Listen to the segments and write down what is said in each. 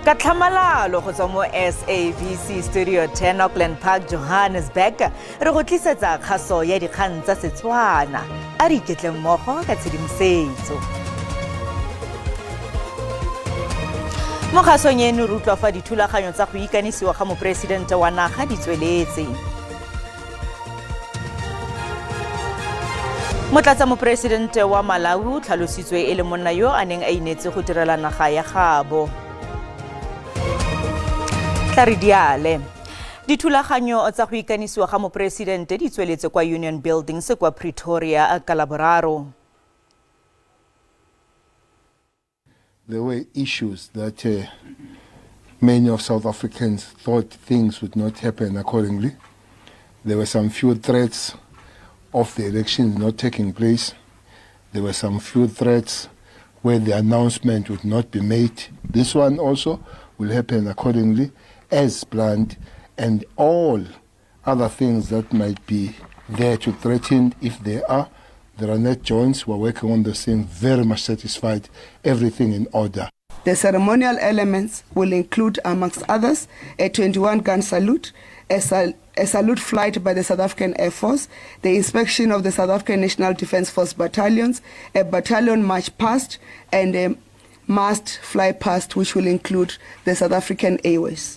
Ka tlhamalalo go tswa mo SABC Studio 10 Auckland Park Johannesburg re go tlisetsa kgaso ya dikgang tsa Setswana. A re iketle mmogo ka tshedimosetso. Mo kgasong eno re utlwa fa dithulaganyo tsa go ikanisiwa ga moporesidente wa naga di tsweletse. Motlatsa moporesidente wa Malawi o tlhalositswe e le monna yo a neng a inetse go direla naga ya gabo. Tla re diale. Dithulaganyo tsa go ikanisiwa ga moporesidente di tsweletse kwa Union Buildings kwa Pretoria ka Laboraro. There were issues that uh, many of South Africans thought things would not happen accordingly. There were some few threats of the elections not taking place. There were some few threats where the announcement would not be made. This one also will happen accordingly as planned, and all other things that might be there to threaten, if there are, there are net joints. We're working on the same, very much satisfied, everything in order. The ceremonial elements will include, amongst others, a 21-gun salute, a, sal a salute flight by the South African Air Force, the inspection of the South African National Defence Force battalions, a battalion march past, and a massed fly past, which will include the South African Airways.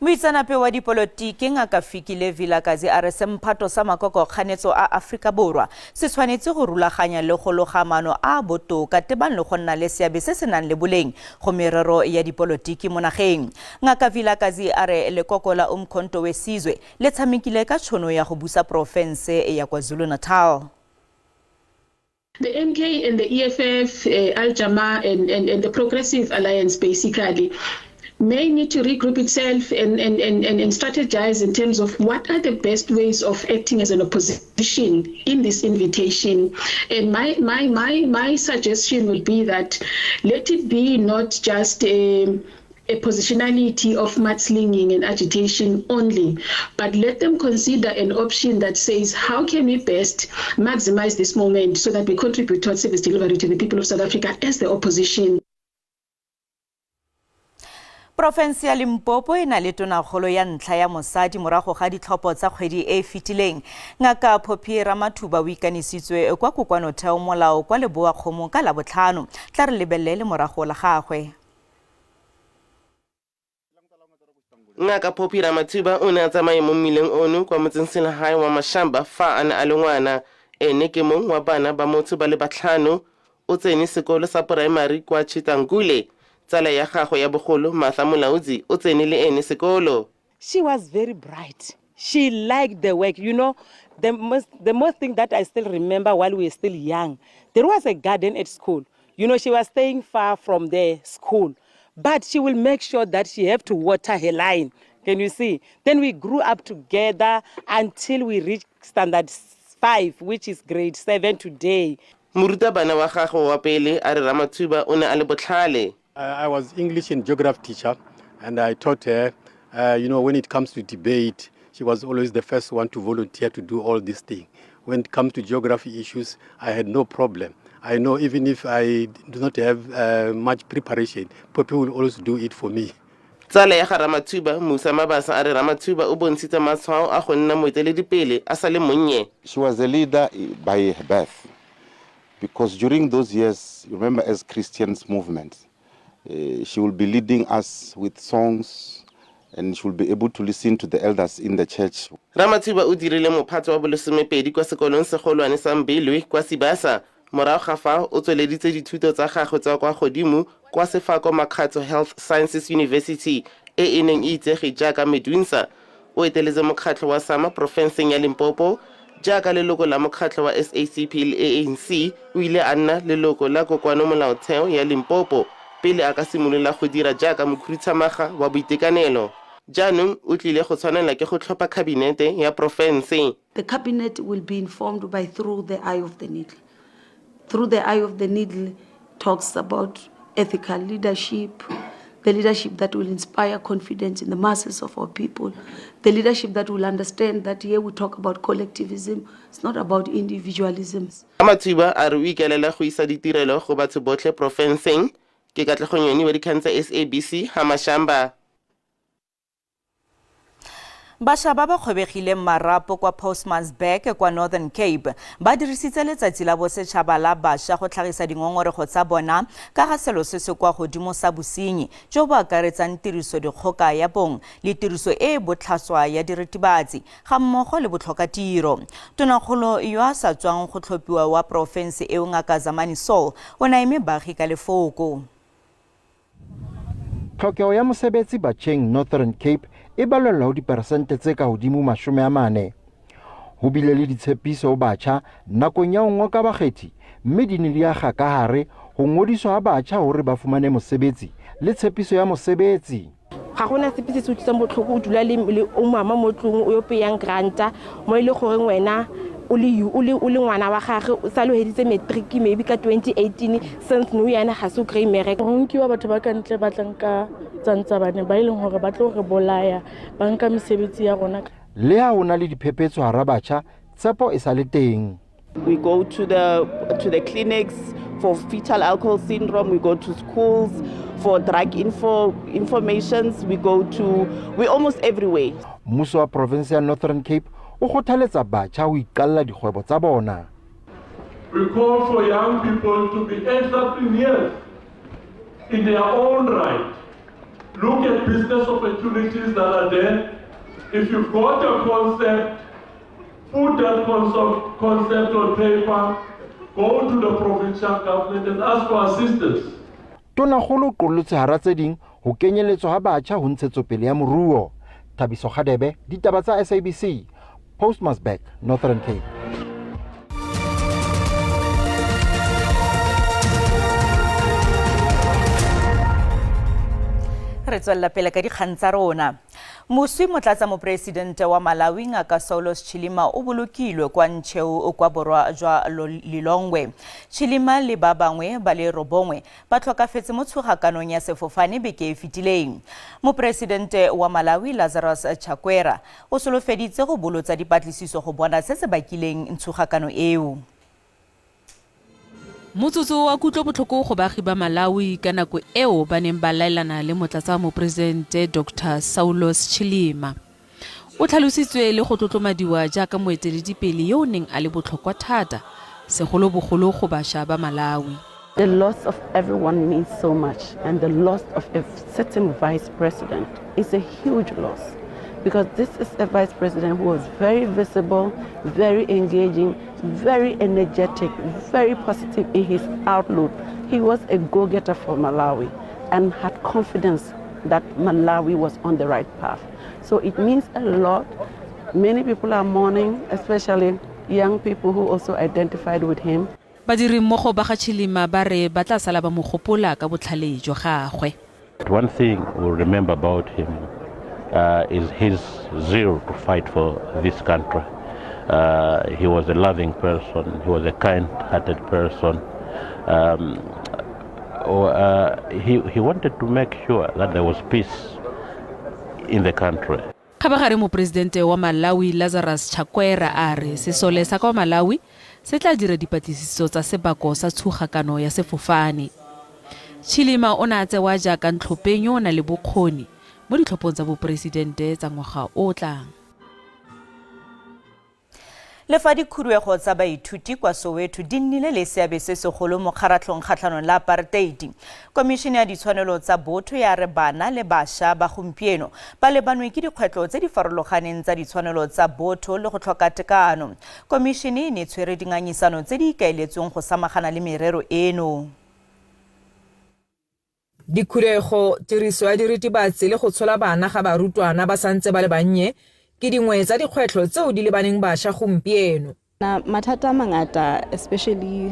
Moitseanape wa dipolotiki Ngaka Fikile Vilakazi a re semphato sa makoko kganetso a Afrika Borwa se tshwanetse go rulaganya le go loga maano a a botoka tebang le go nna le seabe se se nang le boleng go merero ya dipolotiki mo nageng. Ngaka Vilakazi a re lekoko la Umkhonto we Sizwe le tshamekile ka tshono ya go busa porofense ya KwaZulu-Natal. The MK and the EFF, uh, Al Jama and, and, and the Progressive Alliance basically may need to regroup itself and, and, and, and, and strategize in terms of what are the best ways of acting as an opposition in this invitation. And my, my, my, my suggestion would be that let it be not just a a positionality of mudslinging and agitation only, but let them consider an option that says, how can we best maximize this moment so that we contribute towards service delivery to the people of South Africa as the opposition? Porofense ya Limpopo e na le tonakgolo ya ntlha ya mosadi morago ga ditlhopho tsa kgwedi e e fetileng. Ngaka Phophi Ramathuba o ikanisitswe kwa kokwanotheo molao kwa Leboa-Kgomo ka Labotlhano. Tla re lebelele lemorago la gagwe. Ngaka Phophi Ramathuba o ne a tsamaye mo mmileng ono kwa motsengselagae wa Mashamba fa a ne a le ngwana. Ene ke mong wa bana ba motho ba le batlhano. O tsene sekolo sa poraemari kwa Chitangule. Tsala ya gagwe ya bogolo, Martha Molaudzi, o tsene le ene sekolo. She was very bright. She liked the work. You know, the most, the most thing that I still remember while we were still young, there was a garden at school. You know, she was staying far from the school, but she will make sure that she have to water her line. Can you see? Then we grew up together until we reached standard 5, which is grade 7 today. Morutabana wa gagwe wa pele a re Ramathuba o ne a le botlhale. I was English and geography teacher, and I taught her, uh, you know, when it comes to debate, she was always the first one to volunteer to do all these things. When it comes to geography issues, I had no problem. I know even if I do not have uh, much preparation, Poppy will always do it for me. Tsala ya ga Ramathuba, Musa Mabasa a re Ramathuba o bontshitse matshwao a go nna moeteledipele a sa le monnye. She was a leader by birth because during those years, you remember as Christians movement, uh, she will be leading us with songs and she will be able to listen to the elders in the church. Ramathuba o dirile mophato wa bolesomepedi kwa sekolong segolwane sa Mbilwi kwa Sibasa. Morago ga fa o tsweleditse dithuto tsa gagwe tsa kwa godimo kwa Sefako Makgatho Health Sciences University e e neng e itsege jaaka Medunsa. O eteletse mokgatlho wa Sama porofenseng ya Limpopo. Jaaka leloko la mokgatlho wa SACP le ANC, o ile a nna leloko la Kokoano Molaotheo ya Limpopo pele a ka simolola go dira jaaka mokhuduthamaga wa boitekanelo. Jaanong o tlile go tshwanela ke go tlhopha khabinete ya porofense. The cabinet will be informed by Through the Eye of the Needle. Through the Eye of the Needle talks about ethical leadership. the leadership that will inspire confidence in the masses of our people, the leadership that will understand that here we talk about collectivism, it's not about individualism. Ramathuba a re o ikaelela go isa ditirelo go batho botlhe porofenseng. Ke Katlego Nyoni wa dikgang tsa SABC, Hamashamba. Baša ba ba kgobegileng marapo kwa Postmasburg kwa Northern Cape ba dirisitse letsatsi la bosetšhaba la baša go tlhagisa dingongorego tsa bona ka ga selo se se kwa godimo sa bosenyi jo bo akaretsang tiriso dikgoka ya bong le tiriso e e botlhaswa ya diritibatsi ga mmogo le botlhokatiro. Tonakgolo yo a sa tswang go tlhophiwa wa porofense eo Ngaka Zamani Saul o ne a eme baagi ka lefoko. Tlhokeho ya mosebetsi batjheng Northern Cape e balellwa ho diperesente tse ka hodimo 40. Ho bile le ditshepiso ho batjha nakong ya ho ngoka bakgethi mme di ne di akga ka hare ho ngodiswa ha batjha hore ba fumane mosebetsi le tshepiso ya mosebetsi. Ga gona sepe se se utlwisang botlhoko o dula le le o mama mo tlong o yo peyang granta mo e le goreng wena o le o le o le ngwana wa gage o sa le heditse matric maybe ka 2018 since nou yana ga se o kry mmereko. Go nkiwa batho ba ka ntle ba tlang ka tsantsabane ba e leng gore ba tlo re bolaya ba nka mesebetsi ya rona. Le ha ho na le diphephetso hara batjha, tshepo e sa le teng. We go to the to the clinics for fetal alcohol syndrome. We go to schools for drug info informations. We go to we almost everywhere. Mmuso wa province ya Northern Cape o kgothaletsa batjha ho iqalla dikgwebo tsa bona. We call for young people to be entrepreneurs in their own right. Look at business opportunities that are there. If you've got a concept, Put that concept, concept on paper, go to the provincial government and ask for assistance. Tonakgolo o qollotse hara tse ding ho kenyeletswa ha batjha ho ntshetsopele ya moruo. Thabiso Kgadebe, ditaba tsa SABC, Postmasburg, Northern Cape. Re tswelela pele ka dikgang tsa rona. Moswi motlatsamoporesidente wa Malawi Ngaka Saulos Chilima o bolokilwe kwa Ntcheu kwa borwa jwa Lilongwe. Chilima le ba bangwe ba le robongwe ba tlhokafetse mo tshogakanong ya sefofane beke e fetileng. Moporesidente wa Malawi Lazarus Chakwera o solofeditse go bolotsa dipatlisiso go bona se se bakileng ntshogakano eo. Motsotso wa kutlobotlhoko go baagi ba Malawi ka nako eo ba neng ba laelana le motlatsa-moporesidente Doctor Saulos Chilima. O tlhalositswe le go tlotlomadiwa jaaka moeteledipele yo o neng a le botlhokwa thata, segolobogolo go basha ba Malawi. The loss of everyone means so much and the loss of a certain vice president is a huge loss because this is a vice president who was very visible, very engaging, very energetic, very positive in his outlook. He was a go-getter for Malawi and had confidence that Malawi was on the right path. So it means a lot. Many people are mourning, especially young people who also identified with him. Badirimmogo ba ga Chilima ba re ba tla sala ba mo gopola ka botlhale jwa gagwe. One thing we'll remember about him uh, is his zeal to fight for this country. Uh, he was a loving person, he was a kind-hearted person. Um, uh, he, he wanted to make sure that there was peace in the country. Kgabagare Moporesidente wa Malawi Lazarus Chakwera a re sesole sa kwa Malawi se tla dira dipatlisiso tsa sebako sa tshugakano ya sefofane. Chilima o ne a tsewa jaaka ntlhopheng yo o nang le bokgoni mo ditlhophong tsa boporesidente tsa ngwaga o o tlang. Le fa dikhuduego tsa baithuti kwa Soweto di nnile le seabe se segolo mo kgaratlhong kgatlhanong le apartheid, Komišene ya Ditshwanelo tsa Botho ya re bana le baša ba gompieno ba lebanwe ke dikgwetlho tse di farologaneng tsa ditshwanelo tsa botho le go tlhoka tekano. Komišene e ne e tshwere dingangisano tse di ikaeletsweng go samagana le merero eno. Dikhurego, tiriso ya diritibatsi le go tshola bana ga barutwana ba santse ba le bannye ke dingwe tsa dikgwetlho tseo di lebaneng basha gompieno. Mathata a mangata especially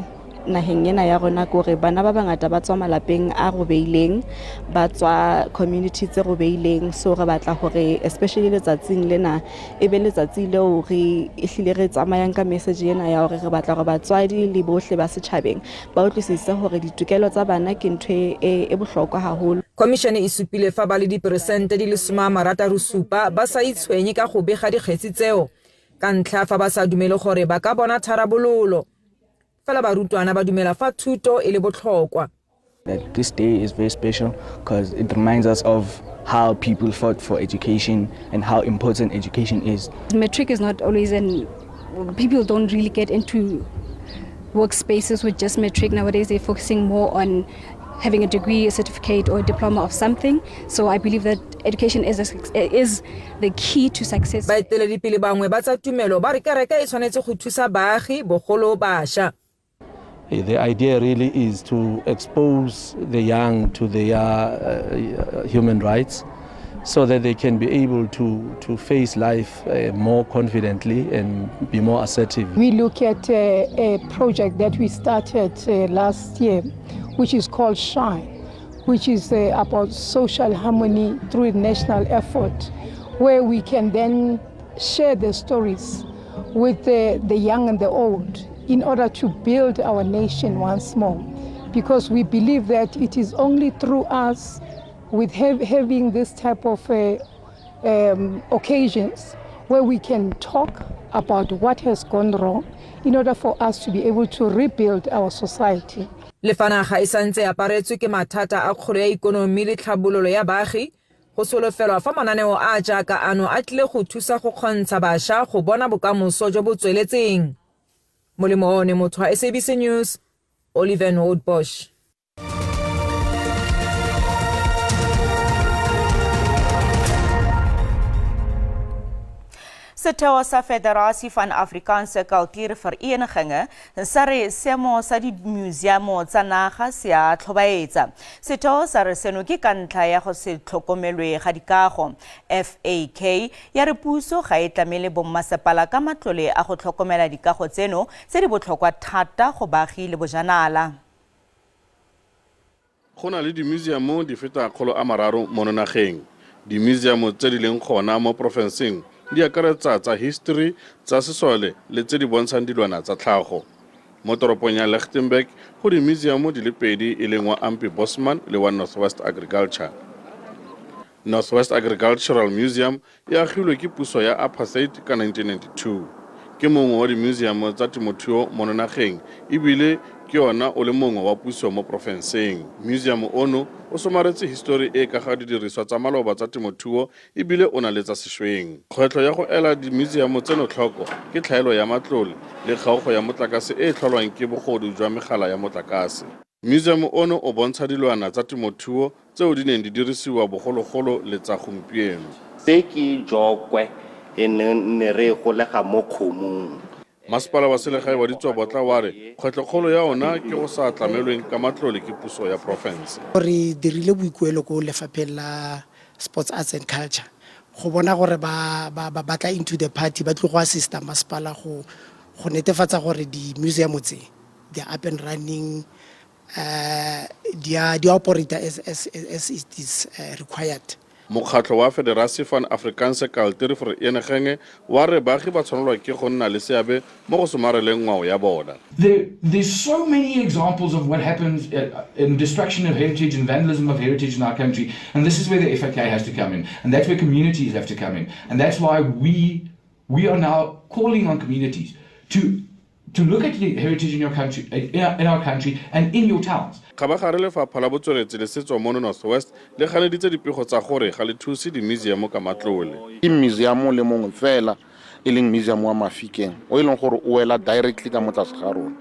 naheng ena ya rona ke hore bana ba bangata ba tswa malapeng a robeileng, ba tswa community tse robeileng. So re batla hore especially letsatsing lena e be letsatsi leo re ehlile re tsamayang ka message ena ya hore re batla hore batswadi le bohle ba setjhabeng ba utlwisise hore ditokelo tsa bana ke ntho e, e bohlokwa haholo. Khomišene e supile fa ba le diperesente di le 67 ba sa itshwenye ka go bega dikgetsi tseo ka ntlha fa ba sa dumele gore ba ka bona tharabololo. Fela barutwana ba dumela fa thuto e le botlhokwa. That this day is very special because it reminds us of how people fought for education and how important education is. Matric is not always an people don't really get into workspaces with just matric nowadays. They're focusing more on having a degree, a certificate, or a diploma of something. So I believe that education is, a, is the key to success. Baeteledipele bangwe ba tsa tumelo ba re kereke e tshwanetse go thusa baagi bogolo basha. The idea really is to expose the young to their uh, human rights so that they can be able to, to face life uh, more confidently and be more assertive. We look at a, a project that we started uh, last year, which is called SHINE, which is uh, about social harmony through national effort, where we can then share the stories with the, the young and the old in order to build our nation once more. Because we believe that it is only through us, with having this type of uh, um, occasions, where we can talk about what has gone wrong in order for us to be able to rebuild our society. Le fa naga e santse e aparetswe ke mathata a kgolo ya ikonomi le tlhabololo ya baagi, go solofelwa fa mananeo a a jaaka ano a tlile go thusa go kgontsha bašwa go bona bokamoso jo bo tsweletseng. Molemo one motho wa SABC News, Oliver Noordbosch. Setheo sa Federasie van Afrikaanse Kultuurverenigings sa re seemo sa dimuseamo tsa naga se a tlhobaetsa. Setheo sa re seno ke ka ntlha ya go se tlhokomelwe ga dikago. FAK ya re puso ga e tlamele bommasepala ka matlole a go tlhokomela dikago tseno tse di botlhokwa thata go baagi le bojanala. Go na le dimusiamo di feta 300 mono nageng. Dimusiamo tse di leng gona mo porofenseng di akaretsa tsa history, tsa sesole le tse di bontshang dilwana tsa tlhago. Mo toropong ya Lichtenburg go dimusiamo di le pedi e leng wa Ampi Bosman le wa North West Agriculture. North West Agricultural Museum e agilwe ke puso ya apartheid ka 1992. Ke mongwe wa dimusiamo tsa temothuo mono nageng e bile ke ona o le mongwe wa puso mo porofenseng. Museum ono o somaretse histori e ka ga didiriswa tsa maloba tsa temothuo e bile o na le tsa sešweng. Kgwetlho ya go ela dimusiamo tseno tlhoko ke tlhaelo ya matlole le kgaogo ya motlakase e e tlholwang ke bogodu jwa megala ya motlakase. Museum ono o bontsha dilwana tsa temothuo tseo di neng di dirisiwa bogologolo le tsa gompieno. Se ke jokwe e neng ne re e golega mo kgomong. Masepala wa selegae wa Ditsobotla wa re kgwetlhokgolo ya ona ke go sa tlamelweng ka matlole ke puso ya porofense. Re dirile boikuelo ko lefapheng la Sports, Arts and Culture go bona gore ba ba ba tla into the party ba tlo go assista masepala go go netefatsa gore di-museum tse they are up and running uh, di a di operate as, as, as it is uh, required. Mokgatlho wa Federasie van Afrikaanse Kultuurverenigings wa re baagi ba tshwanelwa ke go nna le seabe mo go somareleng ngwao ya bona. There, there's so many examples of what happens uh, in destruction of heritage and vandalism of heritage in our country, and this is where the FAK has to come in, and that's where communities have to come in, and that's why we we are now calling on communities to to look at the heritage in your country, in our, in our country and in your towns. Kgabagare lefapha la botsweretsi le setso mono North West le ganeditse dipego tsa gore ga le thuse dimuseamo ka matlole. Ke museum le mongwe fela e leng museum wa Mafikeng o e leng gore o wela directly ka mo tlase ga rona.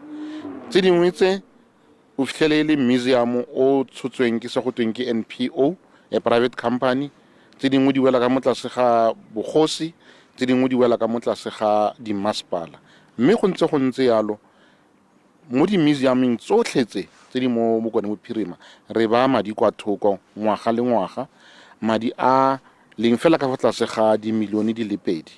Tse dingwe tse o fitlhele e le museum o tshotsweng ke se go tweng ke NPO, a private company, tse dingwe di wela ka mo tlase ga bogosi, tse dingwe di wela ka mo tlase ga dimmasepala. Mme go ntse go ntse yalo, mo di-museum-eng tsotlhe tse tse di mo Bokone Bophirima, re baya madi kwa thoko ngwaga le ngwaga, madi a leng fela ka fa tlase ga dimilione di le pedi,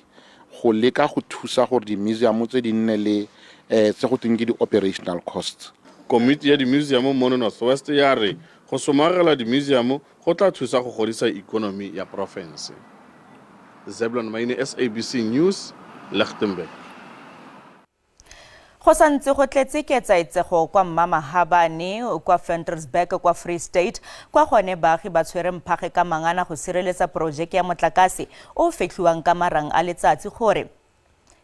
go leka go thusa gore di-museum tse di nne le um tse go tweng ke di-operational costs. Komiti ya dimuseamo mono North West ya re go somarela dimuseamo go tla thusa go godisa ikonomi ya porofense. Zeblon Maine, SABC News, Lichtenburg. Go sa ntse go tletse ketsaetsego kwa Mmamahabane kwa Ventersburg kwa Free State, kwa gone baagi ba tshwere mphage ka mangana go sireletsa porojeke ya motlakase o o fetlhiwang ka marang a letsatsi gore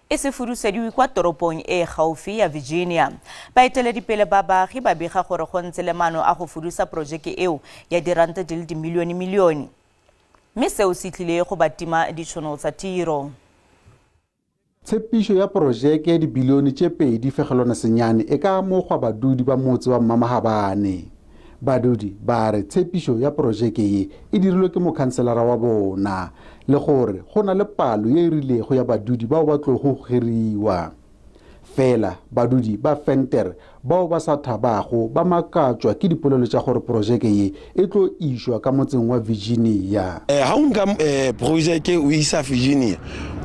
e se fudusediwe kwa toropong e e gaufi ya Virginia. Baeteledipele ba baagi ba bega gore go ntse le maano a go fudusa porojeke eo ya diranta di le dimilionemilione, mme seo se tlile go ba tima ditšhono tsa tiro. Tshepišo ya porojeke ya dibilione tše 2.9 e ka amogwa badudi ba motse wa Mmamahabane. Badudi ba re tshepišo ya porojeke ye e dirilwe ke mokhanselara wa bona le gore go na le palo ye e rilego ya badudi bao ba tlogo go hiriwa. Fela badudi ba Venter bao ba sa thabago ba makatšwa ke dipolelo tša gore porojeke ye e tlo išwa ka motseng wa Virginia. Ha o nka projeke o isa Virginia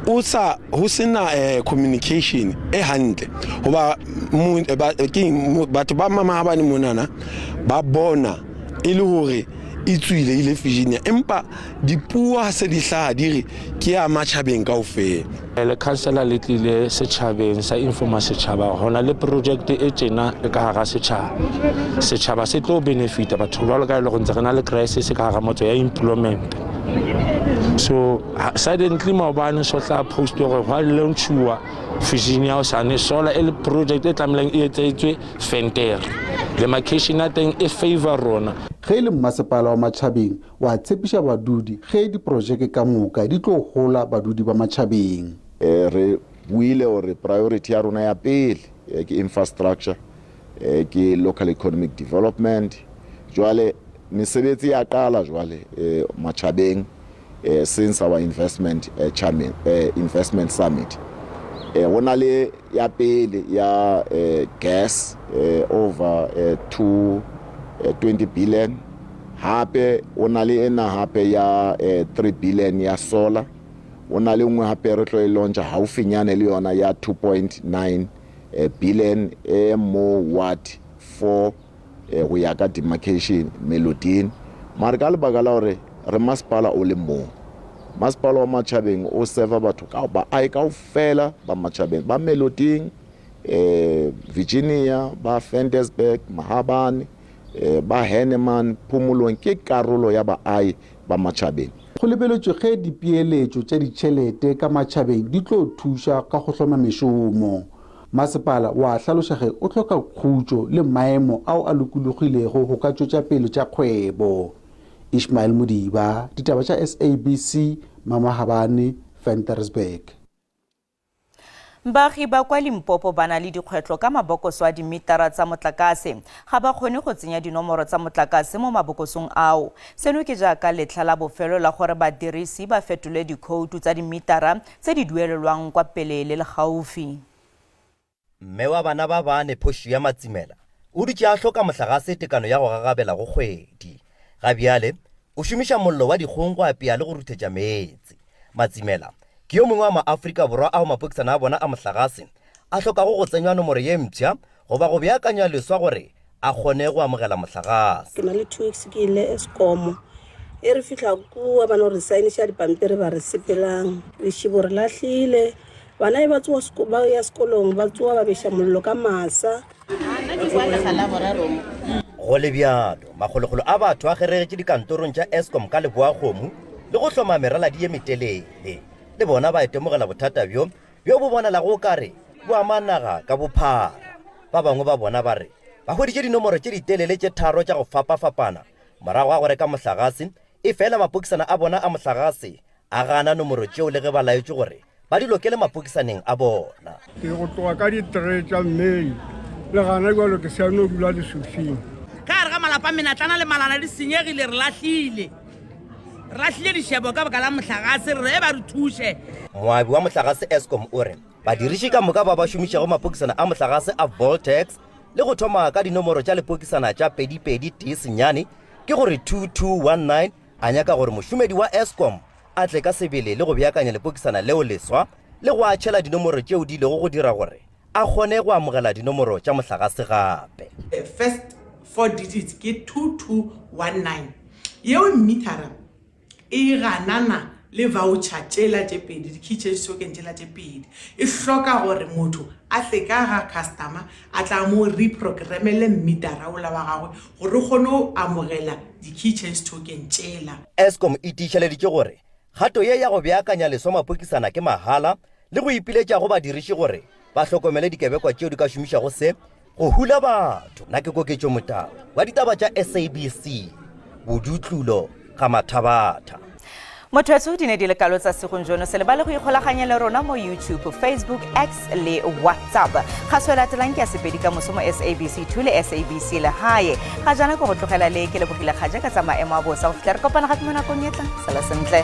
o sa ho sena communication e hantle hoba batho ba Mamahabane monana ba bona e le hore e tswile ile Virginia empa dipuo ha se di hlaha di re ke ya matjhabeng kaofela. Lekhansela le tlile setjhabeng sa informa setjhaba hona le project e tjena e ka hara setjhaba. Setjhaba se tlo benefita batho jwalo ka e le go ntse re na le crisis ka hara motse ya employment. So suddenly maobane so tla post gore gwa launchiwa Virginia hosane solar e le project e tlamehileng e etsetswe Venter. Demarcation ya teng e favor rona. Ge e le mmasepala wa Matjhabeng wa tshepiša badudi ge diprojeke ka moka di tlo hola badudi ba Matjhabeng. Re buile gore priority ya rona ya pele ke infrastructure, ke local economic development. Jwale mesebetsi ya qala jwale Matjhabeng since our investment chairman, investment summit. Go na le ya pele ya gas over 2 20 billion, hape o na le ena hape ya 3 billion ya solar, o na le nngwe hape re tlo e launcha haufinyane le yona ya 2.9 billion e mo ward 4 go ya ka demarcation Meloding. Mare ka lebaka la gore re masepala o le mong, masepala wa Matjhabeng o serva batho ka baahi kaofela ba Matjhabeng, ba Meloding, Virginia, ba Ventersburg, Mahabane, ba Henneman, Phomolong, ke karolo ya baahi ba Matjhabeng. Go lebeletšwe ge dipeeletšo tša ditšhelete ka Matjhabeng di tlo thuša ka go hloma mešomo. Masepala wa hlaloša ge o hloka khutšo le maemo ao a lokologilego go ka tšwetša pele tša kgwebo. Ishmael Modiba, Ditaba tša SABC, Mamahabane, Ventersburg. Baagi ba kwa Limpopo ba na le dikgwetlho ka mabokoso a dimitara tsa motlakase. Ga ba kgone go tsenya dinomoro tsa motlakase mo mabokosong ao. Seno ke jaaka letlha la bofelo la gore badirisi ba fetole dikhoutu tsa dimitara tse di duelelwang kwa pele le le gaufi. Mme wa bana ba bane Portia Matsimela o dutše a hloka mohlagase tekano ya go gagabela go kgwedi. Ga bjale o šomiša mollo wa dikgong go apea le go ruthetša meetse. Matsimela ke yo mongwe wa maAfrika Borwa ao mapokisana a bona a mohlagase a hlokago go tsenywa nomoro ye mpsha goba go beakanywa leswa gore a kgone go amogela mohlagase. Ke na le 2 weeks ke ile Eskom. E re fihla kua ba no re saeniša dipampiri ba re sepelang. Lešebo re lahlile. Bana e ba tsoa ba ya sekolong ba tsoa ba beša mollo ka masa. Go le bjalo, makgolokgolo a batho a kgeregetše dikantorong tša Eskom ka Leboakgomo le go hloma meraladi ye metelele. Le bona ba itemogela bothata bjo bjo bo bonalago o ka re bo ama naga ka bophara. Ba bangwe ba bona ba re ba hweditše dinomoro tše ditelele tše tharo tša go fapafapana morago ga go reka mohlagase, efela mapokisana a bona a mohlagase a gana nomoro tšeo le ge ba laetšwe gore ba di lokele mapokisaneng a bona. Ke go tloga ka di-three tša May le gana jalo ke sa no dula leswiswing. Ka gare ga malapa menatlana le malana di senyegile, re lahlile. Re lahlile dišebo ka baka la mohlagase, re re ba re thuše. Moabi wa mohlagase Eskom o re badiriši ka moka ba ba šomišago mapokisana a mohlagase a Voltex le go thoma ka dinomoro tša lepokisana tša 2219 ke gore 2219 a nyaka gore mošomedi wa Eskom a tle ka sebele le go beakanya lepokisana leo leswa le go a tšhela dinomoro tšeo di ilego go dira gore a kgone go amogela dinomoro tša mohlagase gape. First 4 digits ke 2219. Yeo mmithara e ganana le voucher tšela tše pedi, di-key change token tšela tše pedi. E hloka gore motho a tle ka ga customer a tla mo reprogrammele mmitara ola wa gagwe gore o kgone go amogela di-key change token tšela. Eskom e tiišeleditše gore kgato ye ya go beakanya leswa mapokisana ke mahala le go ipiletša go badiriši gore ba hlokomele dikebekwa tšeo di ka šomišago se go hula batho. Nna ke Koketšo Motau wa ditaba tša SABC, Bodutlulo ga Mathabatha. Motho di ne di le kalo tsa segong jono se lebale go ikgolaganya le rona mo YouTube, Facebook, X le WhatsApp. Kgaso e latelang ke ya Sepedi ka moso mo SABC 2 le SABC Lehae. Ga jaana ke go tlogela le ke lebogile kgaja ka tsa maemo a bosa go fitlha re kopana gape mo nakong e tlang. Sala sentle.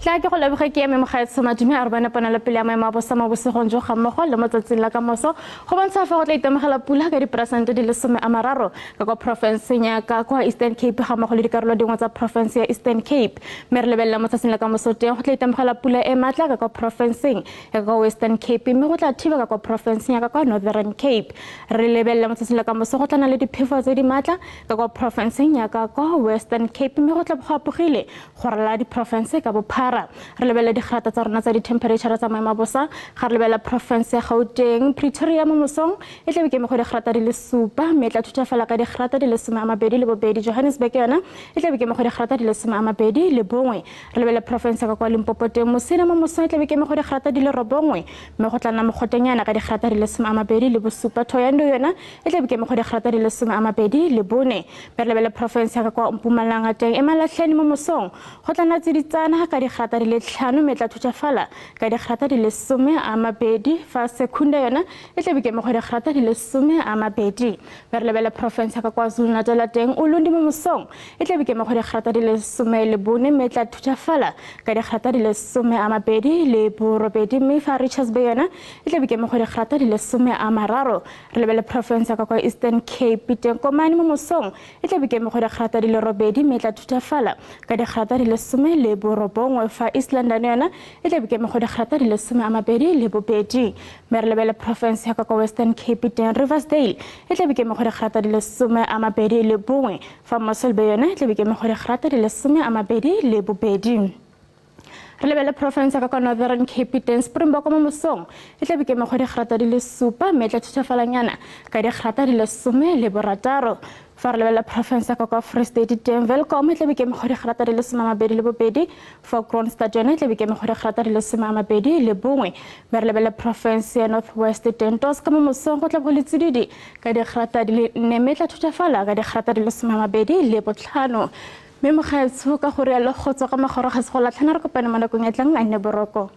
Tla ke go leboge ke eme mogaetsho madume a re bone ponelopele ya maemo a bosa mo bosegong jo ga mmogo le mo tsatsing la ka moso go bontsha fa go tla itemogela pula ka diperesente di le 30 ka kwa porofenseng ya ka kwa Eastern Cape ga mmogo le dikarolo dingwe tsa porofense ya Eastern Cape. Mme re lebelela mo tsatsing la ka moso teng go tla itemogela pula e matla ka kwa porofenseng ya ka kwa Western Cape mme go tla thiba ka kwa porofenseng ya ka kwa Northern Cape. Re lebelela mo tsatsing la ka moso go tla na le diphefo tse di matla ka kwa porofenseng ya ka kwa Western Cape mme go tla bo go apogile go ralala diporofense ka bophara. Re lebelela digrata tsa rona tsa dithemphereitšhara tsa maemo a bosa ga re lebelela porofense ya Gauteng. Pretoria mo mosong e tla be ke eme go digrata di le supa mme e tla thuthafala ka digrata di le 22. Johannesburg yona e tla be ke eme go digrata di le 21. Re lebelela porofense ya ka kwa Limpopo teng Musina mo mosong e tla be ke eme go digrata di le 9 mme go tla nna mogotenyana ka digrata di le 27. Thohoyandou yona e tla be ke eme go digrata di le 24. Mme re lebele porofense ya ka kwa Mpumalanga teng Emalahleni mo mosong go tla nna tsiditsana ka digrata di le 5 mme e tla thutšafala ka digrata di le 20 fa Secunda yona e tla be ke eme go digrata di le 20. Mme re lebele porofense ya ka kwa Zulu-Natal teng Ulundi mo mosong e tla be ke eme go digrata di le 14 mme e tla thutšafala ka digrata di le 28 mme fa Richards Bay yona e tla be ke eme go digrata di le 30. Re lebele porofense ya ka kwa Eastern Cape teng Komani mo mosong e tla be ke eme go digrata di le 8 mme e tla thuthafala ka digrata di le 19 fa East London yona e tla be ke eme go digrata di le 22. Mme re lebele porofense ya ka kwa Western Cape teng Riversdale e tla be ke eme go digrata di le 21 fa Mossel Bay yona e tla be ke eme go digrata di le 22. Re lebele porofense ya ka kwa Northern Cape teng Springbok mo mosong e tla be ke eme go digrata di le 7 mme e tla thuthafalanyana ka digrata di le 16. Fa re lebelela porofense ya ka kwa Free State teng Welkom e tla be ke eme go digrata di le 22 fa Kroonstad yone e tla be ke eme go digrata di le 21. Mme re lebelele porofense ya North West teng Toska mo mosong go tla bo go le tsididi ka digrata di le 4 mme e tla thuthafala ka digrata di le 25. Mme mogaetsho ka go rialo go tswa ka magoro ga se go latlhana re kopane mo nakong e tlang a nne boroko.